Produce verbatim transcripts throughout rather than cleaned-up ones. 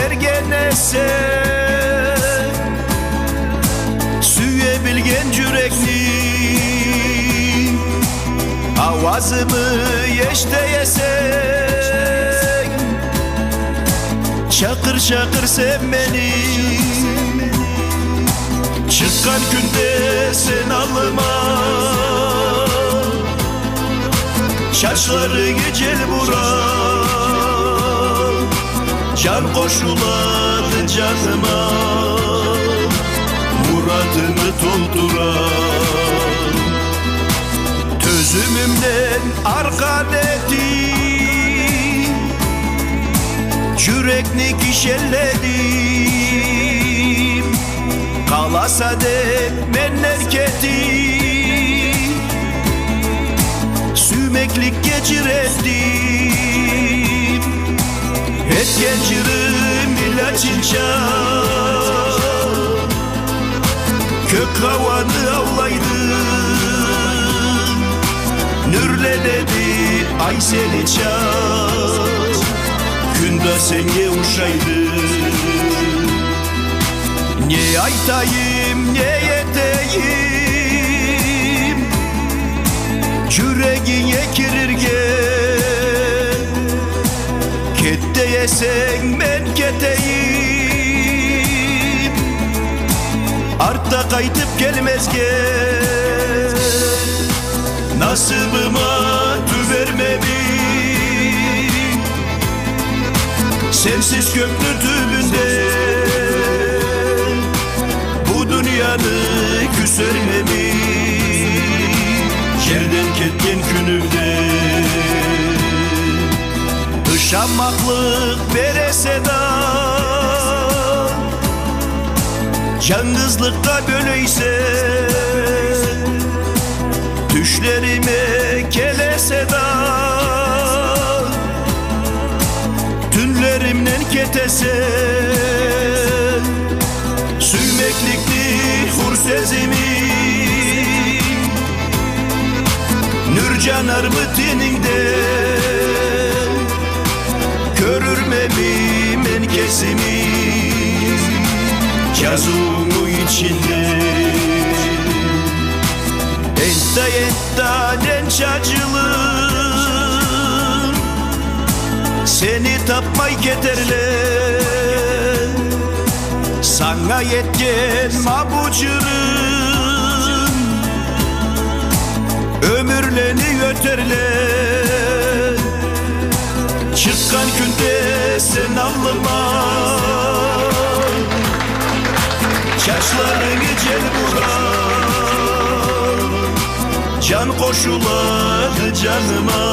Берген эсе, сюе билген джюрекни, ауазымы эшите эсенг, чакъыр, чакъыр сен мени. Чыкъгъан кюнде сен аллыма, чачларынгы джел бура, джан къошулады джаныма, муратымы толтура. Тёзюмюмден аркъа этип, джюрекни кишенледим. Къаласа деп менден кетип, сюймекликге джирендим. Этген джырым илачынча, кёк хауаны аулайды. Нюрленеди ай сенича, кюн да сеннге ушайды. Не айтайым, не этейим, джюрегинге кирирге? Кет дей эсенг, мен кетейим, артда къайтып келмезге. Насыбыма тюбермеми, сенсиз кёкню тюбюнде бу дунияны кюсермеми, джерден кетген кюнюмде. Ышанмакълыкъ бересе да, джангызлыкъгъа бёлейсе, тюшлериме келесе да, тюнлеримден кетесе, сюймекликни хур сезими, нюр джанармы тенингде, кёрюрмеми мен кесими джазыуну ичинде? Энтда, энтда, ненча джылым сени тапмай кетерле. Санга этген ма бу джырым ёмюрлени ётерле. Чыкъгъан кюнде сен аллыма, чачларынгы джел бура, джан къошулады джаныма,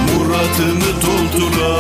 муратымы толтура.